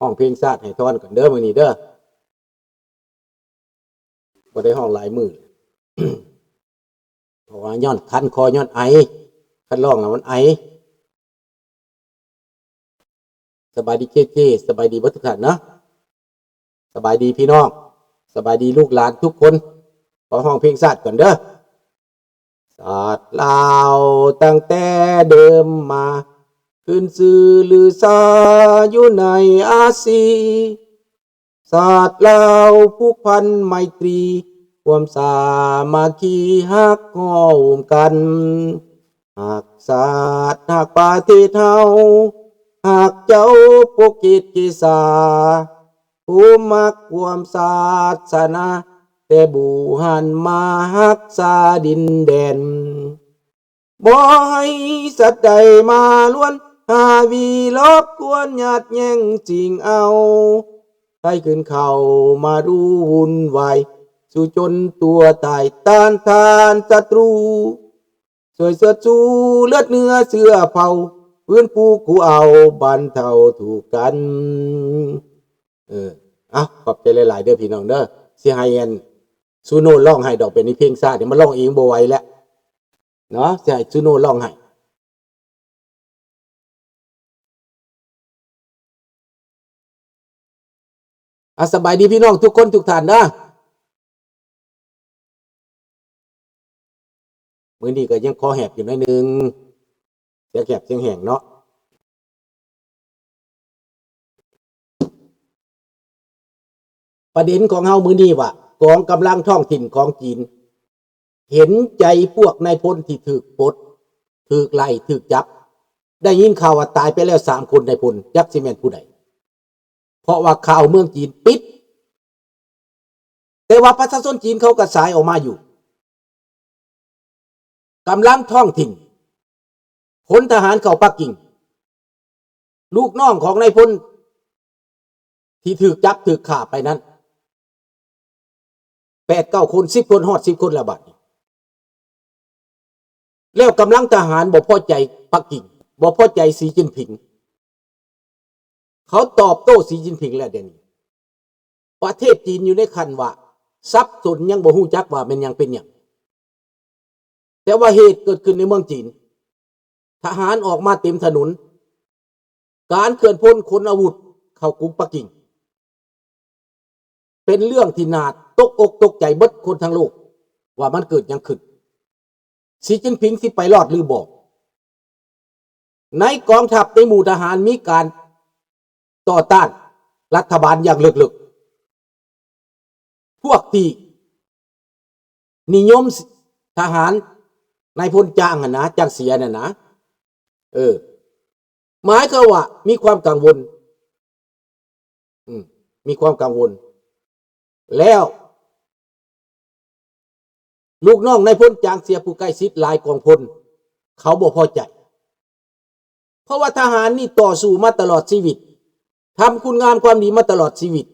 ຮ້ອງເພງຊາດໃຫ້ທ່ອນກ່ອນເດີ ມື້ນີ້ເດີ. ບໍ່ໄດ້ຮ້ອງຫຼາຍມື້ ເພາະວ່າຍ້ອນຄັນຄໍ ຍ້ອນໄອ ຄັນຮ້ອງແລ້ວມັນໄອ. ສະບາຍດີເຈເຈ ສະບາຍດີເບິດທຸກທ່ານເນາະ ສະບາຍດີພີ່ນ້ອງ ສະບາຍດີລູກຫຼານທຸກຄົນ. ຂໍຮ້ອງເພງຊາດກ່ອນເດີ. ຊາດລາວຕັ້ງແຕ່ເດີມມາ ຂຶ້ນຊື່ລືຊາຢູ່ໃນອາຊີ. ຊາດລາວຜູກພັນໄມຕີ ຄວາມສາມັກຄີຮັກຮ້ອມກັນ ຮັກຊາດຮັກປະເທດເຮົາ ຮັກເຈົ້າປົກເກດເກສາ ຜູ້ມັກຄວາມສາສະໜາ ແຕ່ບູຮານມາຮັກສາດິນແດນ. ບໍ່ໃຫ້ສັດໃດມາລວນ ຫາວີລອບກວນຍາດແຍ່ງຊິງເອົາ ໃຜຂຶ້ນເຂົ້າມາດູວຸ່ນວາຍ ສູ້ຈົນຕົວຕາຍຕ້ານທານສັດຕູ ຊ່ວຍເຊືອດຊູເລືອດເນື້ອເຊື້ອເຜົ່າ ຟື້ນຟູກູ້ເອົາບັນເທົາທຸກກັນ. ເອີ ເອົາ ຂອບໃຈຫຼາຍໆເດີພີ່ນ້ອງເດີ ຊິໃຫ້ອັນຊູໂນຮ້ອງໃຫ້ດອກ ເປັນເພງຊາດນີ້ ມັນຮ້ອງເອງບໍ່ໄຫວແລ້ວເນາະ ຊິໃຫ້ຊູໂນຮ້ອງໃຫ້. ອາ ສະບາຍດີພີ່ນ້ອງທຸກຄົນທຸກທ່ານເດີ. ມື້ນີ້ກໍຍັງຄໍແຫບຢູ່ໜ້ອຍໜຶ່ງ ສຽງແຫບສຽງແຫ້ງເນາະ. ປະເດັນຂອງເຮົາມື້ນີ້ວ່າ ກອງກຳລັງທ້ອງຖິ່ນຂອງຈີນ ເຫັນໃຈພວກນາຍພົນທີ່ຖືກປົດ ຖືກໄລ່ ຖືກຈັບ. ໄດ້ຍິນຂ່າວວ່າຕາຍໄປແລ້ວສາມຄົນນາຍພົນ ຈັກຊິແມ່ນຜູ້ໃດ ເພາະວ່າຂ່າວເມືອງຈີນປິດ. ແຕ່ວ່າປະຊາຊົນຈີນເຂົາກໍສາຍອອກມາຢູ່. ກຳລັງທ້ອງຖິ່ນ ພົນທະຫານເຂົ້າປັກກິ່ງ ລູກນ້ອງຂອງນາຍພົນທີ່ຖືກຈັບຖືກຂ້າໄປນັ້ນ ແປດເກົ້າຄົນ ສິບຄົນ ຮອດສິບຄົນແລ້ວບາດນີ້. ແລ້ວກຳລັງທະຫານບໍ່ພໍໃຈປັກກິ່ງ ບໍ່ພໍໃຈສີຈິ້ນຜິງ ເຂົາຕອບໂຕ້ສີຈິ້ນຜິງແລ້ວດຽວນີ້. ປະເທດຈີນຢູ່ໃນຂັ້ນວ່າສັບສົນ ຍັງບໍ່ຮູ້ຈັກວ່າແມ່ນຫຍັງເປັນຫຍັງ. ແຕ່ວ່າເຫດເກີດຂຶ້ນໃນເມືອງຈີນ ທະຫານອອກມາເຕັມຖະໜົນ ການເຄື່ອນພົນຂົນອາວຸດເຂົ້າກຸງປັກກິ່ງ ເປັນເລື່ອງທີ່ໜ້າຕົກອົກຕົກໃຈເບິດຄົນທັງໂລກວ່າມັນເກີດຫຍັງຂຶ້ນ. ສີຈິ້ນຜິງຊິໄປລອດຫຼືບໍ່? ໃນກອງທັບ ໃນໝູ່ທະຫານມີການຕໍ່ຕ້ານລັດຖະບານຢ່າງເລິກໆ. ພວກທີ່ນິຍົມ ສ- ທະຫານນາຍພົນຈ້າງຫັ້ນນະ ຈ້າງເສຍນັ້ນນະ ເອີ ໝາຍຄວາມວ່າມີຄວາມກັງວົນ ອືມ ມີຄວາມກັງວົນ ແລ້ວລູກນ້ອງນາຍພົນຈ້າງເສຍຜູ້ໃກ້ຊິດຫຼາຍກອງພົນ ເຂົາບໍ່ພໍໃຈ. ເພາະວ່າທະຫານນີ້ຕໍ່ສູ້ມາຕະຫຼອດຊີວິດ ທຳຄຸນງາມຄວາມດີມາຕະຫຼອດຊີວິດ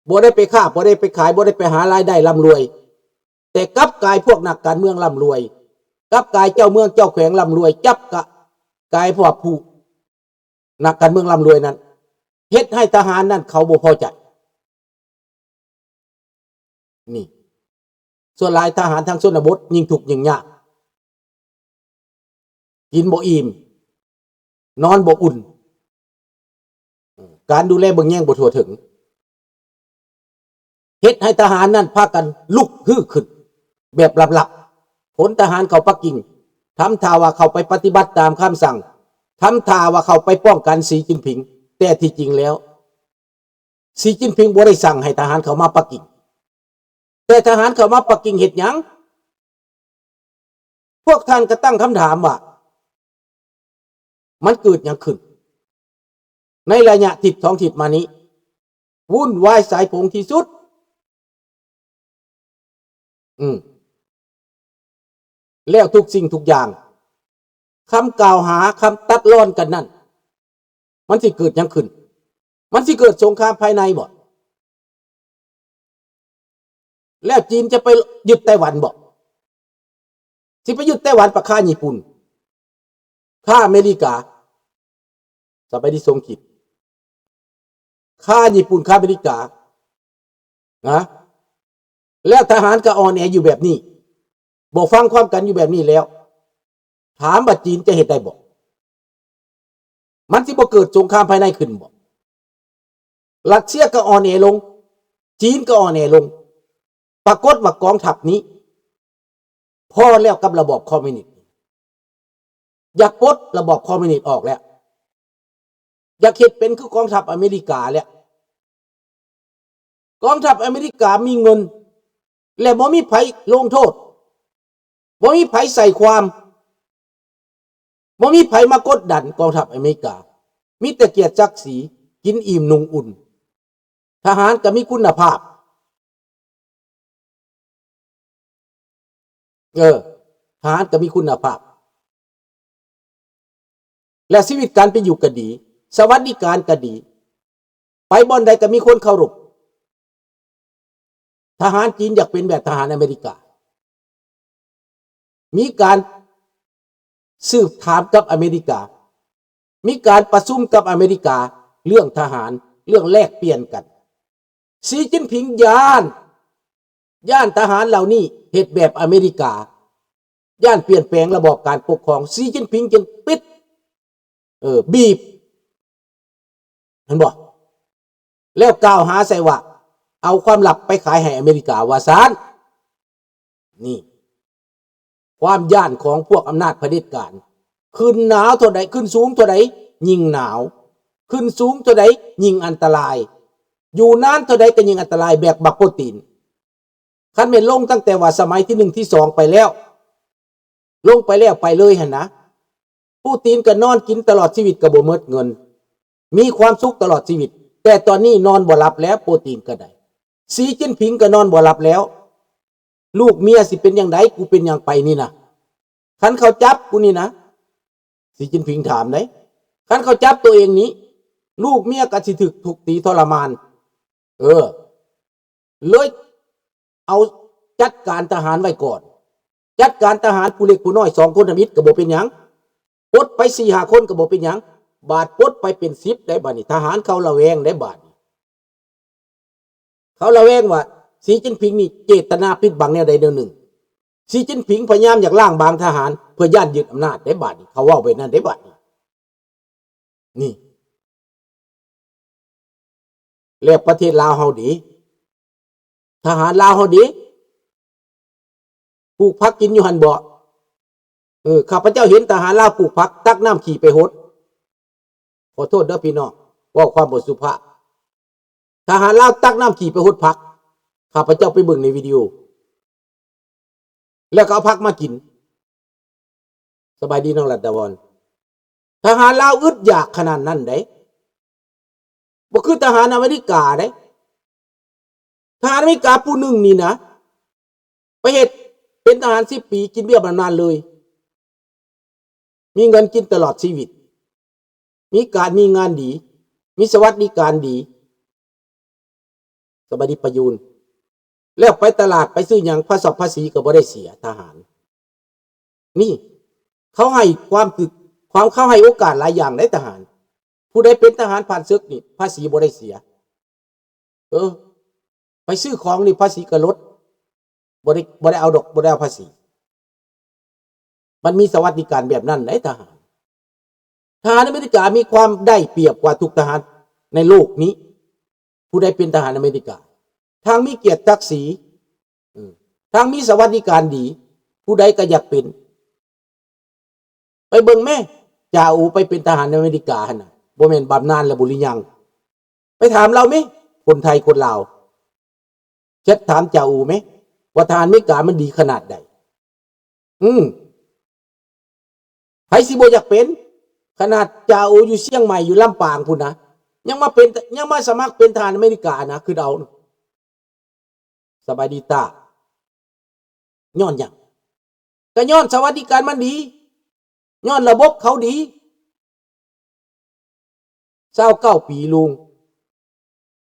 ບໍ່ໄດ້ໄປຄ້າ ບໍ່ໄດ້ໄປຂາຍ ບໍ່ໄດ້ໄປຫາລາຍໄດ້ລ່ຳລວຍ ແຕ່ກັບກາຍພວກນັກການເມືອງລ່ຳລວຍ ກັບກາຍເຈົ້າເມືອງເຈົ້າແຂວງລ່ຳລວຍ ກັບກະ- ກາຍພວກຜູ້ ນັກການເມືອງລ່ຳລວຍນັ້ນ ເຮັດໃຫ້ທະຫານນັ້ນເຂົາບໍ່ພໍໃຈ. ນີ້ ສ່ວນຫຼາຍທະຫານທາງຊົນນະບົດຍິ່ງທຸກຍິ່ງຍາກ ກິນບໍ່ອີ່ມ ນອນບໍ່ອຸ່ນ ການດູແລເບິ່ງແຍງບໍ່ທົ່ວເຖິງ. ເຮັດໃຫ້ທະຫານນັ້ນພາກັນລຸກຮືຂຶ້ນແບບລັບໆ. ພົນທະຫານເຂົ້າປັກກິ່ງ ທຳທ່າວ່າເຂົ້າໄປປະຕິບັດຕາມຄຳສັ່ງ, ທຳທ່າວ່າເຂົ້າໄປປ້ອງກັນສີຈິ້ນຜິງ, ແຕ່ທີ່ຈິງແລ້ວ ສີຈິ້ນຜິງບໍ່ໄດ້ສັ່ງໃຫ້ທະຫານເຂົ້າມາປັກກິ່ງ. ແຕ່ທະຫານເຂົ້າມາປັກກິ່ງເຮັດຫຍັງ? ພວກທ່ານກໍຕັ້ງຄຳຖາມວ່າ ມັນເກີດຫຍັງຂຶ້ນ ໃນໄລຍະທິດສອງທິດມານີ້? ວຸ່ນວາຍສາຍຜົງທີ່ສຸດ. ອືມ ແລ້ວທຸກສິ່ງທຸກຢ່າງ ຄຳກ່າວຫາ ຄຳຕັດລອນກັນນັ້ນ ມັນຊິເກີດຫຍັງຂຶ້ນ? ມັນຊິເກີດສົງຄາມພາຍໃນບໍ? ແລ້ວຈີນຈະໄປຍຶດໄຕ້ຫວັນບໍ? ຊິໄປຍຶດໄຕ້ຫວັນປະຄາຍີ່ປຸ່ນ ຄາອາເມລິກາ. ສະບາຍດີ ຊົງກິດ. ຄາຍີ່ປຸ່ນ ຄາອາເມລິກາ ນະ ແລ້ວທະຫານກໍອ່ອນແອຢູ່ແບບນີ້ ບໍ່ຟັງຄວາມກັນຢູ່ແບບນີ້ແລ້ວ ຖາມວ່າຈີນຈະເຮັດໄດ້ບໍ່? ມັນຊິບໍ່ເກີດສົງຄາມພາຍໃນຂຶ້ນບໍ່? ຣັດເຊຍກໍອ່ອນແອລົງ ຈີນກໍອ່ອນແອລົງ ປາກົດວ່າກອງທັບນີ້ພໍແລ້ວກັບລະບອບຄອມມິວນິດ ຢາກປົດລະບອບຄອມມິວນິດອອກແລ້ວ ຢາກເຮັດເປັນຄືກອງທັບອາເມລິກາແລ້ວ. ກອງທັບອາເມລິກາມີເງິນ ແລະ ບໍ່ມີໃຜລົງໂທດ ບໍ່ມີໃຜໃສ່ຄວາມ ບໍ່ມີໃຜມາກົດດັນກອງທັບອາເມລິກາ ມີແຕ່ກຽດສັກສີ ກິນອີ່ມນຸ່ງອຸ່ນ ທະຫານກໍມີຄຸນນະພາບ ເອີ ທະຫານກໍມີຄຸນນະພາບ ແລະ ຊີວິດການເປັນຢູ່ກໍດີ ສະຫວັດດີການກໍດີ ໄປບ່ອນໃດກໍມີຄົນເຄົາລົບ. ທະຫານຈີນຢາກເປັນແບບທະຫານອາເມລິກາ ມີການສືບຖາມກັບອາເມລິກາ ມີການປະຊຸມກັບອາເມລິກາເລື່ອງທະຫານ ເລື່ອງແລກປ່ຽນກັນ. ສີຈິ້ນຜິງຢ້ານ ຢ້ານທະຫານເຫຼົ່ານີ້ເຮັດແບບອາເມລິກາ ຢ້ານປ່ຽນແປງລະບອບການປົກຄອງ ສີຈິ້ນຜິງຈຶ່ງປິດ ເອີ ບີບ ເຫັນບໍ່? ແລ້ວກ່າວຫາໃສ່ວ່າ ເອົາຄວາມລັບໄປຂາຍໃຫ້ອາເມລິກາວ່າຊັ້ນ. ນີ້ ຄວາມຢ້ານຂອງພວກອຳນາດຜະເດັດການ ຂຶ້ນໜາວເທົ່າໃດ ຂຶ້ນສູງເທົ່າໃດຍິ່ງໜາວ ຂຶ້ນສູງເທົ່າໃດຍິ່ງອັນຕະລາຍ ຢູ່ນານເທົ່າໃດກໍຍິ່ງອັນຕະລາຍ ແບບບັກໂປຕີນ. ຄັນແມ່ນລົງຕັ້ງແຕ່ວ່າສະໄໝທີໜຶ່ງ ທີສອງ ໄປແລ້ວ ລົງໄປແລ້ວໄປເລີຍຫັ້ນນະ ປູຕິນກໍນອນກິນຕະຫຼອດຊີວິດກໍບໍ່ໝົດເງິນ ມີຄວາມສຸກຕະຫຼອດຊີວິດ ແຕ່ຕອນນີ້ນອນບໍ່ຫຼັບແລ້ວ ປູຕິນກໍໄດ້ ສີຈິ້ນຜິງກໍນອນບໍ່ຫຼັບແລ້ວ ລູກເມຍຊິເປັນຫຍັງໃດ ກູເປັນຫຍັງໄປນີ້ນະ ຄັນເຂົາຈັບກູນີ້ນະ ສີຈິ້ນຜິງຖາມເດ້ ຄັນເຂົາຈັບໂຕເອງນີ້ ລູກເມຍກໍຊິຖືກທຸບຕີທໍລະມານ ເອີ ເລີຍເອົາຈັດການທະຫານໄວ້ກ່ອນ ຈັດການທະຫານຜູ້ເລັກຜູ້ນ້ອຍສອງຄົນທຳອິດກໍບໍ່ເປັນຫຍັງ ປົດໄປສີ່ຫ້າຄົນກໍບໍ່ເປັນຫຍັງ ບາດປົດໄປເປັນສິບໄດ້ບາດນີ້ ທະຫານເຂົາລະແວງໄດ້ບາດນີ້ ເຂົາລະແວງວ່າສີຈິ້ນຜິງນີ້ເຈດຕະນາປິດບັງແນວໃດແນວໜຶ່ງ ສີຈິ້ນຜິງພະຍາຍາມຢາກລ້າງບາງທະຫານເພື່ອຢ້ານຍຶດອຳນາດໄດ້ບາດນີ້ ເຂົາເວົ້າໄປນັ້ນໄດ້ບາດນີ້ ນີ້ ແລ້ວປະເທດລາວເຮົາເດ ທະຫານລາວເຮົາເດ ປູກຜັກກິນຢູ່ຫັ້ນບໍ່? ເອີ ຂ້າພະເຈົ້າເຫັນທະຫານລາວປູກຜັກ ຕັກນ້ຳຂີ້ໄປຫົດ ຂໍໂທດເດີພີ່ນ້ອງ ເວົ້າຄວາມບໍ່ສຸພາບ ທະຫານລາວຕັກນ້ຳຂີ້ໄປຫົດຜັກ ຂ້າພະເຈົ້າໄປເບິ່ງໃນວິດີໂອ ແລ້ວກໍເອົາຜັກມາກິນ. ສະບາຍດີນ້ອງລັດດາວອນ ທະຫານລາວອຶດຢາກຂະໜາດນັ້ນໃດ ບໍ່ຄືທະຫານອາເມລິກາໃດ ທະຫານອາເມລິກາຜູ້ໜຶ່ງນີ້ນະ ໄປເຮັດເປັນທະຫານສິບປີ ກິນເບ້ຍບຳນານເລີຍ ມີເງິນກິນຕະຫຼອດຊີວິດ ມີການມີງານດີ ມີສະຫວັດດີການດີ ສະບາຍດີປະຢູນ ແລ້ວໄປຕະຫຼາດໄປຊື້ຫຍັງ ພາສອບພາສີກໍບໍ່ໄດ້ເສຍ ທະຫານ ນີ້ ເຂົາໃຫ້ຄວາມຖືກ ຄວາມ ເຂົາໃຫ້ໂອກາດຫຼາຍຢ່າງໃດທະຫານ ຜູ້ໃດເປັນທະຫານຜ່ານເສິກນີ້ ພາສີບໍ່ໄດ້ເສຍ ເອີ ໄປຊື້ຂອງນີ້ພາສີກໍລົດ ບໍ່ໄດ້ ບໍ່ໄດ້ເອົາດອກ ບໍ່ໄດ້ເອົາພາສີ ມັນມີສະຫວັດດີການແບບນັ້ນໃດທະຫານ ທະຫານອາເມລິກາມີຄວາມໄດ້ປຽບກວ່າທຸກທະຫານໃນໂລກນີ້ ຜູ້ໃດເປັນທະຫານອາເມລິກາ ທັງມີກຽດສັກສີ ເອີ ທັງມີສະຫວັດດີການດີ ຜູ້ໃດກໍຢາກເປັນ ໄປເບິ່ງແມ້ ຈາອູໄປເປັນທະຫານອາເມລິກາຫັ້ນນະ ບໍ່ແມ່ນບຳນານແລ້ວບໍ່ຫຼືຍັງ ໄປຖາມລາວແມ້ ຄົນໄທຄົນລາວ ແຊັດຖາມຈາອູແມ້ ວ່າທະຫານອາເມລິກາມັນດີຂະໜາດໃດ ອືມ ໃຜຊິບໍ່ຢາກເປັນ ຂະໜາດຈາອູຢູ່ຊຽງໃໝ່ ຢູ່ລຳປາງພຸ້ນນະ ຍັງມາເປັນ ຍັງມາສະໝັກເປັນທະຫານອາເມລິການະ ຄິດເອົາ ສະບາຍດີຕາ ຍ້ອນຫຍັງ? ກະຍ້ອນສະຫວັດດີການມັນດີ ຍ້ອນລະບົບເຂົາດີ ຊາວເກົ້າປີລຸງ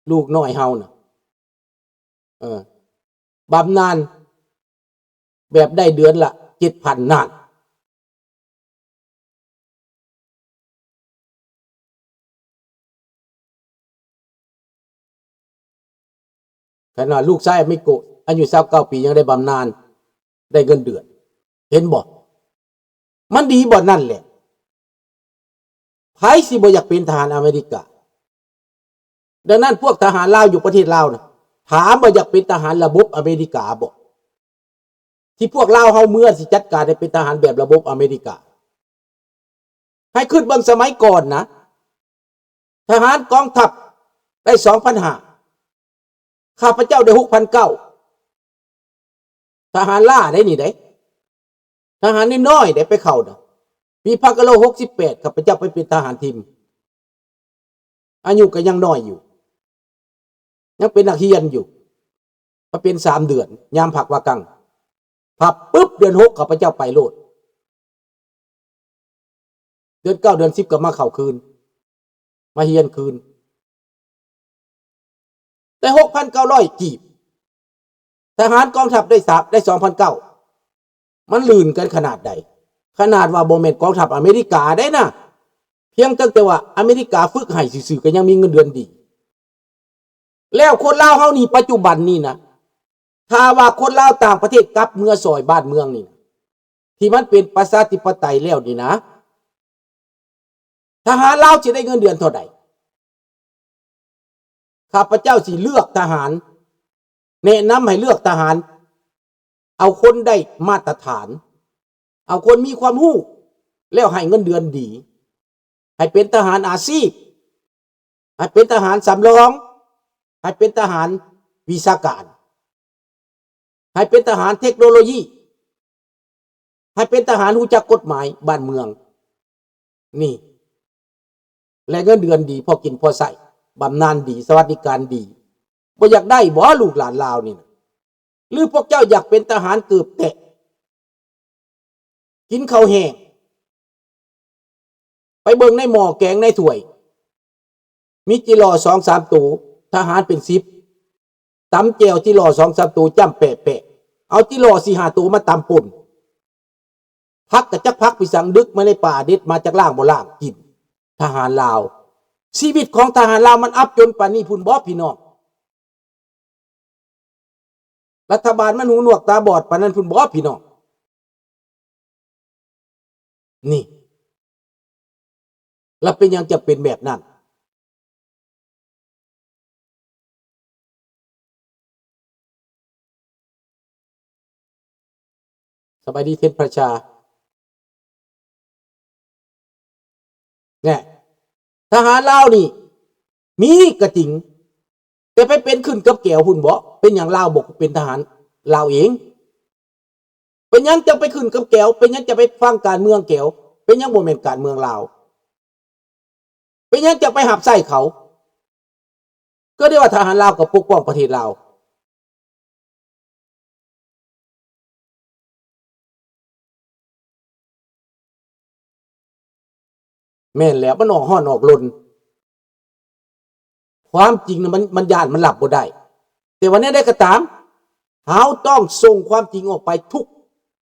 ລູກນ້ອຍເຮົານະ ເອີ ບຳນານແບບໄດ້ເດືອນລະເຈັດພັນ ນັ້ນ. ຂະໜາດລູກຊາຍອາເມໂກະອາຍຸຊາວເກົ້າປີຍັງໄດ້ບຳນານ ໄດ້ເງິນເດືອນ. ເຫັນບໍ່? ມັນດີບ່ອນນັ້ນແຫຼະ. ໃຜຊິບໍ່ຢາກເປັນທະຫານອາເມລິກາ? ດັ່ງນັ້ນພວກທະຫານລາວຢູ່ປະເທດລາວນະ ຖາມວ່າຢາກເປັນທະຫານລະບົບອາເມລິກາບໍ່? ທີ່ພວກລາວເຮົາເມືອຊິຈັດການໃຫ້ເປັນທະຫານແບບລະບົບອາເມລິກາ. ໃຫ້ຄິດເບິ່ງສະໄໝກ່ອນນະ ທະຫານກອງທັບໄດ້ສອງພັນຫ້າ ຂ້າພະເຈົ້າໄດ້ຫົກພັນເກົ້າ. ທະຫານລ້າໄດ໋ນີ້ໄດ໋ ທະຫານນ້ອຍໆໄດ໋ ໄປເຂົ້ານະ. ປີພັນເກົ້າຮ້ອຍຫົກສິບແປດ ຂ້າພະເຈົ້າໄປເປັນທະຫານທີມ ອາຍຸກໍຍັງນ້ອຍຢູ່ ຍັງເປັນນັກຮຽນຢູ່ ມາເປັນສາມເດືອນ ຍາມພັກວາກັງ ພັບປຶບ ເດືອນຫົກ ຂ້າພະເຈົ້າໄປໂລດ. ເດືອນເກົ້າ ເດືອນສິບ ກໍມາເຂົ້າຄືນ ມາຮຽນຄືນ ໄດ້ຫົກພັນເກົ້າຮ້ອຍກີບ. ທະຫານກອງທັບໄດ້ສາມ ໄດ້ສອງພັນເກົ້າ. ມັນລື່ນກັນຂະໜາດໃດ? ຂະໜາດວ່າບໍ່ແມ່ນກອງທັບອາເມລິກາໄດ໋ນະ ພຽງແຕ່ ແຕ່ວ່າອາເມລິກາຝຶກໃຫ້ຊື່ໆ ກໍຍັງມີເງິນເດືອນດີ. ແລ້ວຄົນລາວເຮົານີ້ ປັດຈຸບັນນີ້ນະ ຖ້າວ່າຄົນລາວຕ່າງປະເທດກັບເມືອຊ່ອຍບ້ານເມືອງນີ້ນະ ທີ່ມັນເປັນປະຊາທິປະໄຕແລ້ວນີ້ນະ ທະຫານລາວຊິໄດ້ເງິນເດືອນເທົ່າໃດ? ຂ້າພະເຈົ້າຊິເລືອກທະຫານ ແນະນຳໃຫ້ເລືອກທະຫານ ເອົາຄົນໄດ້ມາດຕະຖານ ເອົາຄົນມີຄວາມຮູ້ ແລ້ວໃຫ້ເງິນເດືອນດີ ໃຫ້ເປັນທະຫານອາຊີບ ໃຫ້ເປັນທະຫານສຳລອງ ໃຫ້ເປັນທະຫານວິຊາການ ໃຫ້ເປັນທະຫານເທັກໂນໂລຢີ ໃຫ້ເປັນທະຫານຮູ້ຈັກກົດໝາຍບ້ານເມືອງ ນີ້ ແລະເງິນເດືອນດີ ພໍກິນພໍໃຊ້ ບຳນານດີ ສະຫວັດດີການດີ. ບໍ່ຢາກໄດ້ບໍ່ ລູກຫຼານລາວນີ້ນະ? ຫຼືພວກເຈົ້າຢາກເປັນທະຫານເກີບແຕະ ກິນເຂົ້າແຫ້ງ? ໄປເບິ່ງໃນໝໍ້ແກງໃນຖ້ວຍ ມີຈິຫຼໍ່ສອງສາມໂຕ ທະຫານເປັນສິບ ຕຳແຈ່ວຈິຫຼໍ່ສອງສາມໂຕ ຈ້ຳແປະໆ ເອົາຈິຫຼໍ່ສີ່ຫ້າໂຕມາຕຳປົ່ນ ຜັກກະຈັກຜັກພິສັງ ດຶກມາໃນປ່າ ເດັດມາຈັກລ້າງບໍ່ລ້າງກິນ. ທະຫານລາວ ຊີວິດຂອງທະຫານລາວມັນອັບຈົນປານນີ້ພຸ້ນບໍ່ພີ່ນ້ອງ? ລັດຖະບານມັນຫູໜວກຕາບອດປານນັ້ນພຸ້ນບໍ່ພີ່ນ້ອງ? ນີ້ ລະເປັນຫຍັງຈະເປັນແບບນັ້ນ? ສະບາຍດີເທັນພະຊາ ແນ່ ທະຫານລາວນີ້ມີກໍຈິງ ແຕ່ໄປເປັນຂຶ້ນກັບແກວພຸ້ນເບາະ? ເປັນຫຍັງລາວບໍ່ເປັນທະຫານລາວເອງ? ເປັນຫຍັງຈັ່ງໄປຂຶ້ນກັບແກວ? ເປັນຫຍັງຈັ່ງໄປຟັງການເມືອງແກວ? ເປັນຫຍັງບໍ່ແມ່ນການເມືອງລາວ? ເປັນຫຍັງຈັ່ງໄປຮັບໃຊ້ເຂົາ? ກໍໄດ້ວ່າທະຫານລາວກໍປົກປ້ອງປະເທດລາວ. ແມ່ນແລ້ວ ມັນອອກຮ້ອນອອກລົນ. ຄວາມຈິງນະ ມັນ ມັນຢ້ານ ມັນຮັບບໍ່ໄດ້. ແຕ່ວ່າແນວໃດກໍຕາມ ເຮົາຕ້ອງສົ່ງຄວາມຈິງອອກໄປທຸກ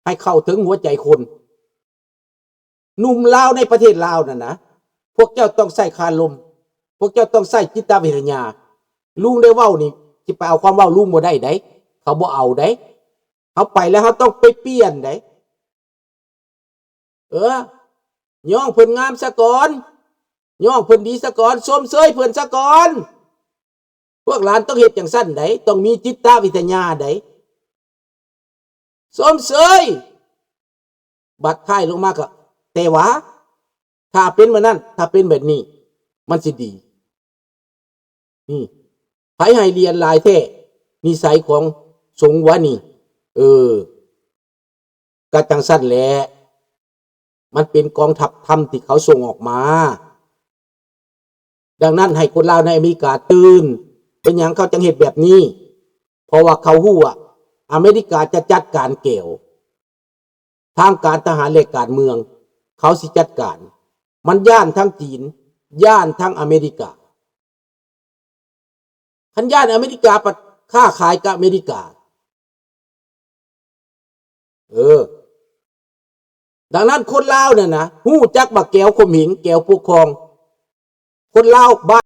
ໃຫ້ເຂົ້າເຖິງຫົວໃຈຄົນ. ໜຸ່ມລາວໃນປະເທດລາວນັ້ນນະ ພວກເຈົ້າຕ້ອງໃຊ້ຄາລົມ, ພວກເຈົ້າຕ້ອງໃຊ້ຈິດຕະວິທະຍາ. ລຸງໄດ້ເວົ້ານີ້ ຊິໄປເອົາຄວາມເວົ້າລຸງບໍ່ໄດ້ໃດ໋, ເຂົາບໍ່ເອົາໃດ໋. ເຮົາໄປແລ້ວເຮົາຕ້ອງໄປປ່ຽນໃດ໋. ເອີ ຍ້ອງເພິ່ນງາມສາກ່ອນ, ຍ້ອງເພິ່ນດີສາກ່ອນ, ຊົມເຊີຍເພິ່ນສາກ່ອນ. ພວກຫຼານຕ້ອງເຮັດຈັ່ງຊັ້ນໃດ໋, ຕ້ອງມີຈິດຕະວິທະຍາໃດ໋. ຊົມເຊີຍ ບັດທ້າຍລົງມາກໍ ແຕ່ວ່າ ຖ້າເປັນແບບນັ້ນ ຖ້າເປັນແບບນີ້ ມັນຊິດີ. ນີ້ ໃຜໃຫ້ຫຼຽນຫຼາຍແທ້ ນິໄສຂອງສົງວະນີ້? ເອີ ກະຈັ່ງຊັ້ນແຫຼະ ມັນເປັນກອງທັບທຳທີ່ເຂົາສົ່ງອອກມາ. ດັ່ງນັ້ນ ໃຫ້ຄົນລາວໃນອາເມລິກາຕື່ນ. ເປັນຫຍັງເຂົາຈັ່ງເຮັດແບບນີ້? ເພາະວ່າເຂົາຮູ້ວ່າອາເມລິກາຈະຈັດການແກວ. ທາງການທະຫານ ແລະ ການເມືອງ ເຂົາຊິຈັດການ. ມັນຢ້ານທັງຈີນ, ຢ້ານທັງອາເມລິກາ. ຄັນຢ້ານອາເມລິກາ ປະ ຄ້າຂາຍກັບອາເມລິກາ. ເອີ ດັ່ງນັ້ນຄົນລາວນັ້ນນະ ຮູ້ຈັກບັກແກວຂົ່ມເຫງ ແກວປົກຄອງ. ຄົນລາວບ້ານ